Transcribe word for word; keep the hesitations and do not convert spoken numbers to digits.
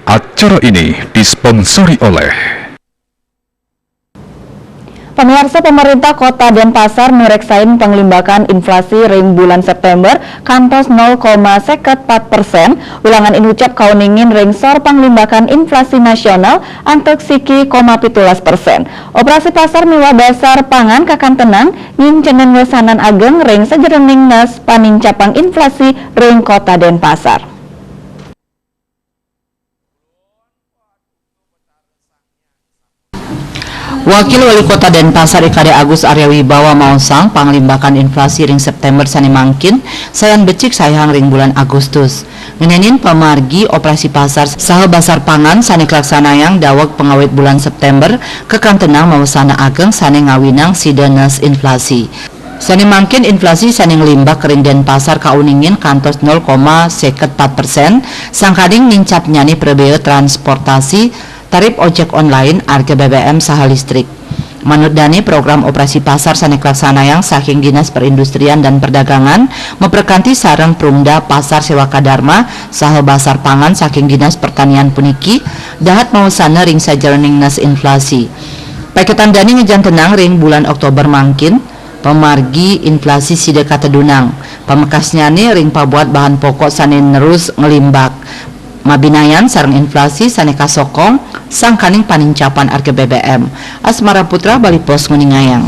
Acara ini disponsori oleh. Pamiarsa, pemerintah Kota Denpasar nureksain panglimbakan inflasi ring bulan September kantos nol koma seket pat persen, wilangan inucap kauningin ring sor panglimbakan inflasi nasional antuk siki koma pitulas persen. Operasi pasar miwah basar pangan kakantenang ngincenin wesanan ageng ring sajeroning nes panincapang inflasi ring Kota Denpasar. Wakil Wali Kota Denpasar I K D Agus Arya Wibawa maosang panglimbakan inflasi ring September sane mangkin sayan becik saihang ring bulan Agustus. Ngenenin pamargi operasi pasar saha basar pangan sane kalaksanayang daweg pangawit bulan September kakantenang mawesana ageng sane ngawinang sida nes inflasi. Sane mangkin inflasi sane nglimbak ring Denpasar kauningin kantos nol koma seket pat persen, sangkaning nincapnyane prabea transportasi, tarip ojek online, arga B B M saha listrik. Manut dane, program operasi pasar sane kalaksanayang saking Dinas Perindustrian dan Perdagangan maprekanti sareng Perumda Pasar Sewaka Dharma saha Basar Pangan saking Dinas Pertanian puniki dahat mawesana ring sajeroning nes inflasi. Paiketan dane ngajantenang ring bulan Oktober mangkin, pamargi inflasi sida katedunang. Pamekasnyane ring pabuat bahan pokok sane nerus nglimbak. Mabinayan sareng inflasi sane kasokong, sangkaning panincapan arga B B M. Asmara Putra, Bali Post, nguningayang.